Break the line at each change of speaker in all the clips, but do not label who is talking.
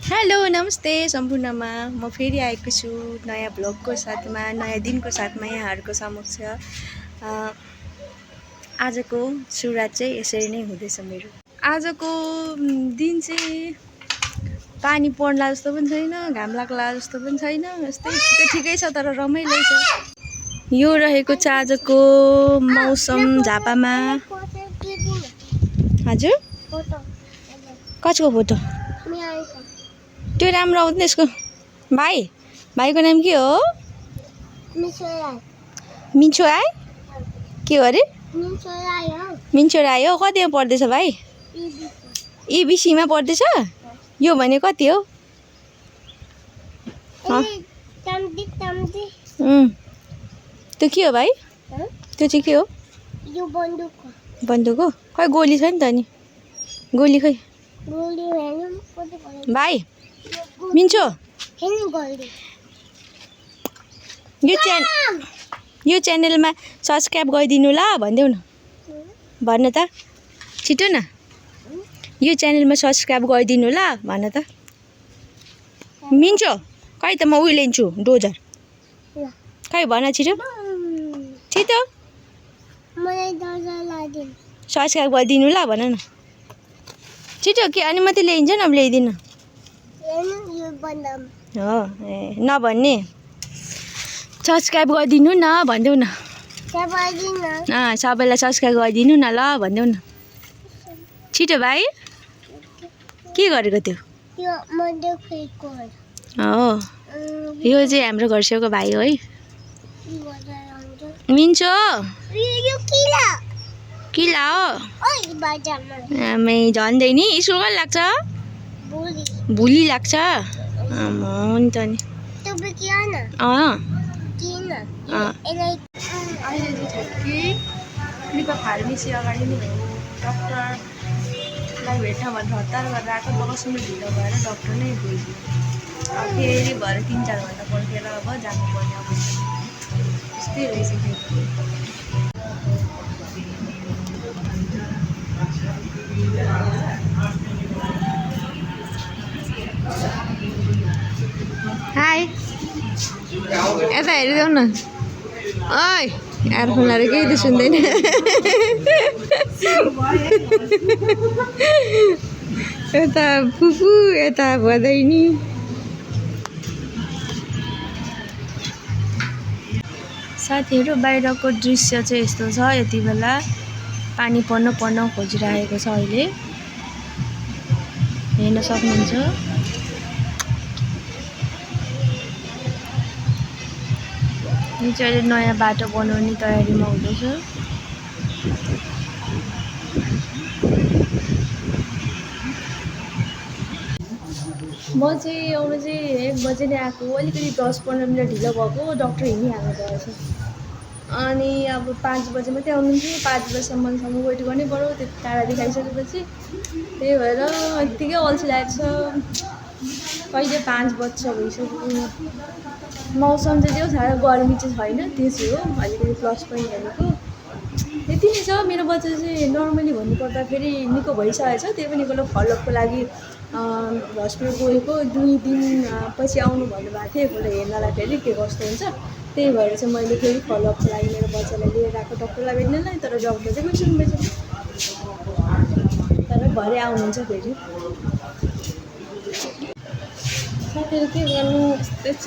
Hello नमस्ते सम्पूर्णमा म फेरि आएको छु नयाँ भ्लगको साथमा नयाँ दिनको साथमा यहाँहरूको समक्ष आजको सुरुवात चाहिँ यसरी नै हुँदैछ मेरो। आजको दिन चाहिँ पानी पर्ला जस्तो पनि छैन, घाम लाग्ला जस्तो पनि छैन, यस्तै ठिकै छ तर रमाइलो छ। यो रहेको छ आजको मौसम झापामा। हजुर कसको फोटो? त्यो राम्रो आउँदैन यसको। भाइको नाम के हो? मिन्छो राई। के हो अरे? मिन्छो राई हो। कतिमा पढ्दैछ भाइ? इबिसीमा पढ्दैछ। यो भने कति हो? त्यो के हो भाइ? त्यो चाहिँ के हो?
यो बन्दुक हो।
बन्दुक हो? खै गोली छ नि त नि। गोली खै? भाइ मिन्छो यो च्यानलमा सब्सक्राइब गरिदिनु ल भनिदेऊ न। भन्न त छिटो न। यो च्यानलमा सब्सक्राइब गरिदिनु ल भन्न त। मिन्छो खै त म उयो लिन्छु डोजर। खै भन छिटो छिटो। सब्सक्राइब गरिदिनु ल भन न छिटो। के अनि मात्रै ल्याइन्छ न? अब ल्याइदिनु हो। ए नभन्ने सब्सक्राइब गरिदिनु न भनिदेऊ न। सबैलाई सब्सक्राइब गरिदिनु न ल भनिदेऊ न छिटो। भाइ के गरेको त्यो? हो यो चाहिँ हाम्रो घर छेउको भाइ हो है। मिन्छो किला हो। झन्दै नि स्कुल कहिले लाग्छ? भोलि लाग्छ। हुन्छ नि। अहिले चाहिँ ठ्याक्कै कृपा फार्मेसी अगाडि नै हो। डक्टरलाई भेट्न भनेर हतार गरेर आएको। 10 मिनट ढिलो भएर डक्टर नै गइदियो। फेरि भरे 3-4 घन्टा पर्खेर अब जानुपर्ने अवस्था यस्तै रहेछ फेरि। हाई यता हेरिदेऊ न। ओइ एयरफोन लाएर केही त सुन्दैन। यता फुपू यता भदैनी। साथीहरू बाहिरको दृश्य चाहिँ यस्तो छ। यति बेला पानी पर्न खोजिरहेको छ। अहिले हेर्न सक्नुहुन्छ। यो चाहिँ अहिले नयाँ बाटो बनाउने तयारीमा हुँदैछ। म चाहिँ आउनु चाहिँ 1 बजे नै आएको। अलिकति 10-15 मिनट ढिलो भएको। डक्टर हिँडिहाल्नु भएछ। अनि अब 5 बजे मात्रै आउनुहुन्थ्यो। 5 बजेसम्म वेट गर्नै पऱ्यो। त्यो टाढा देखाइसकेपछि त्यही भएर यत्तिकै अल्छी लागेको छ। कहिले 5 बज्छ भइसक्यो। मौसम चाहिँ त्यो साह्रो गर्मी चाहिँ छैन। त्यो चाहिँ हो अलिकति प्लस पोइन्ट भनेको। यति नै छ। मेरो बच्चा चाहिँ नर्मली भन्नुपर्दा फेरि निको भइसकेको छ। त्यही पनि एकपल्ट फलोअपको लागि हस्पिटल गएको। 2 दिन पछि आउनु भन्नुभएको थियो। एकपल्ट हेर्नलाई फेरि के कस्तो हुन्छ। त्यही भएर चाहिँ मैले फेरि फलोअपको लागि मेरो बच्चालाई लिएर आएको डक्टरलाई भेट्नलाई। तर डक्टर चाहिँ कोही सुन्दैन। तर भरे आउनुहुन्छ फेरि। साथीहरू के गर्नु यस्तै छ।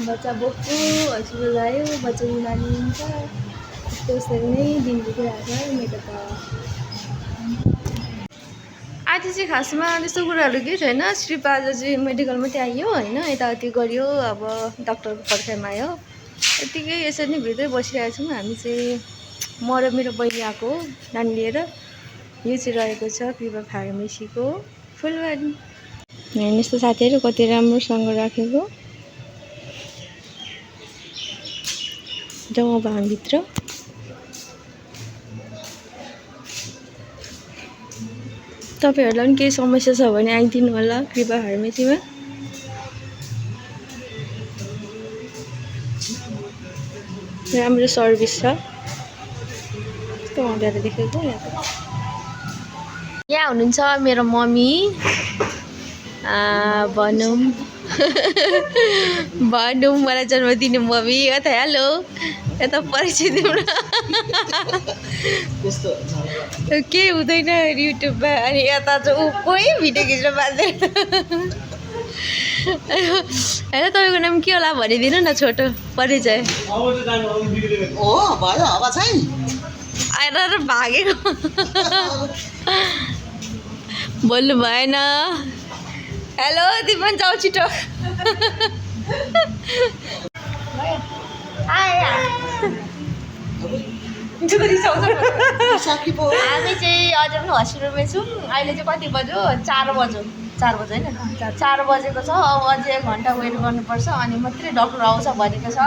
बच्चा बोक्छु हस्पिटल आयो। बच्चा बिमारी हुन्छ। त्यसरी नै दिन बितिरहेको छ मेरो त। आज चाहिँ खासमा त्यस्तो कुराहरू केही छैन। सिर्फ आज चाहिँ मेडिकल मात्रै आइयो होइन। यताउति गऱ्यो। अब डक्टरको पर्खाइमा आयो। यत्तिकै यसरी नै भित्रै बसिरहेको छौँ हामी चाहिँ। म र मेरो बहिनी आएको नानी लिएर। यो चाहिँ रहेको छ कृपा फार्मेसीको फुलबारी। हेर्नुहोस् त साथीहरू कति राम्रोसँग राखेको जमावानभित्र। तपाईँहरूलाई पनि केही समस्या छ भने आइदिनु होला कृपा फार्मेसीमा। राम्रो सर्भिस छ। कस्तो मजाले देखेको यहाँ हुनुहुन्छ मेरो मम्मी। भनौँ भनौँ मलाई जन्म दिने मम्मी यता हेलो यता परिचय दिउँ न केही हुँदैन युट्युबमा अनि यता चाहिँ ऊ कोही भिडियो खिच्न पाउँदैन होइन तपाईँको नाम के होला भनिदिनु न छोटो परिचय आएर भागेको बोल्नु भएन हेलो तिमी पनि जाऊ छिटो हामी चाहिँ अझै पनि हस्पिटलमै छौँ अहिले चाहिँ कति बज्यो 4 बज्यो होइन 4 बजेको छ अब अझै 1 घन्टा वेट गर्नुपर्छ अनि मात्रै डक्टर आउँछ भनेको छ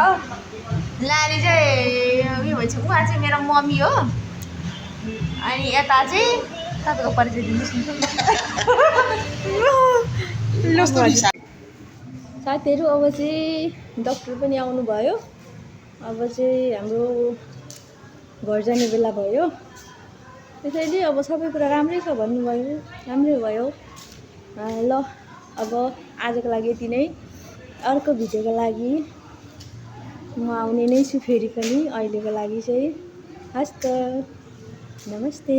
नानी चाहिँ उयो भन्छ उहाँ चाहिँ मेरो मम्मी हो अनि यता चाहिँ तपाईँको परिचय दिनुहोस् साथीहरू अब चाहिँ डक्टर पनि आउनुभयो अब चाहिँ हाम्रो घर जाने बेला भयो त्यसैले अब सबै कुरा राम्रै छ भन्नुभयो राम्रै भयो ल अब आजको लागि यति नै अर्को भिडियोको लागि म आउने नै छु फेरि पनि अहिलेको लागि चाहिँ हस्त नमस्ते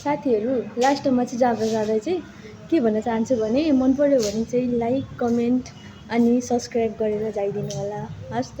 साथीहरू लास्टमा चाहिँ जाँदा चाहिँ के भन्न चाहन्छु भने मन पर्यो भने चाहिँ लाइक कमेन्ट अनि सब्सक्राइब गरेर जाइदिनु होला हस् त।